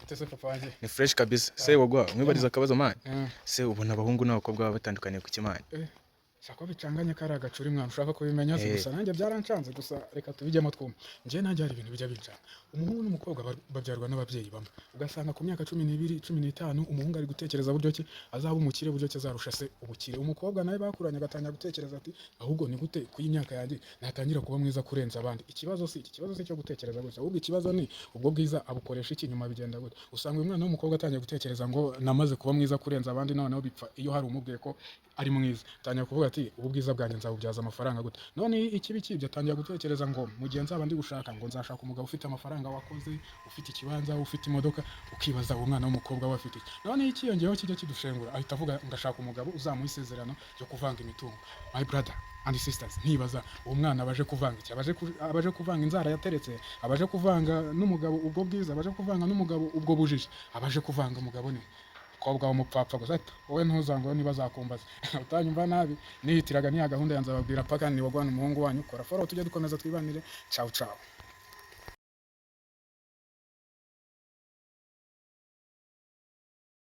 Ute se, papa wanjye? Ni fresh kabisa. Se wagwa, nkwibariza akabazo, man. Se ubona abahungu n'abakobwa baba batandukaniye ku ki, man? Shaka ko bicanganye, kari agacuri mwana, ushaka kubimenya se? Eh. Gusa nanjye byarancanze, gusa reka tubijyemo twumve. Njye nanjye hari ibintu bijya bincanga. Umuhungu n'umukobwa babyarwa n'ababyeyi bamwe, ugasanga ku myaka 12, 15, umuhungu ari gutekereza buryo ki azaba umukire, buryo ki azarusha se ubukire. Umukobwa nawe bakuranye agatangira gutekereza ati: "Ahubwo ni gute ku y'imyaka yanjye natangira kuba mwiza kurenza abandi?" Ikibazo si iki, ikibazo si cyo gutekereza gusa, ahubwo ikibazo ni ubwo bwiza abukoresha iki? Nyuma bigenda gute? Usanga uyu mwana w'umukobwa atangiye gutekereza ngo: "Namaze kuba mwiza kurenza abandi." Noneho bipfa iyo hari umubwiye ko ari mwiza, atangira kuvuga ati: "Ubu bwiza bwanjye nzabubyaza amafaranga gute?" None ikibi kibyo, atangira gutekereza ngo: "Mu gihe nzaba ndi gushaka, ngo nzashaka umugabo ufite amafaranga, wakoze, ufite ikibanza, ufite imodoka." Ukibaza uwo mwana w'umukobwa we afite iki? None ikiyongeyeho kijya kidushengura, ahita avuga ngo ashaka umugabo uzamuha isezerano ryo kuvanga imitungo. My brother and sisters, nkibaza uwo mwana abaje kuvanga iki? Abaje kuvanga inzara yateretse, abaje kuvanga n'umugabo ubwo bwiza, abaje kuvanga n'umugabo ubwo bujiji, abaje kuvanga umugabo ni umukobwa w'umupfapfa gusa? Ati wowe ntuzango niba azakumbaza utanyumva nabi, nihitiraga niya gahunda yanze ababwira paka ni wagwana umuhungu wanyu. Kora follow, tujye dukomeza twibanire. Ciao ciao.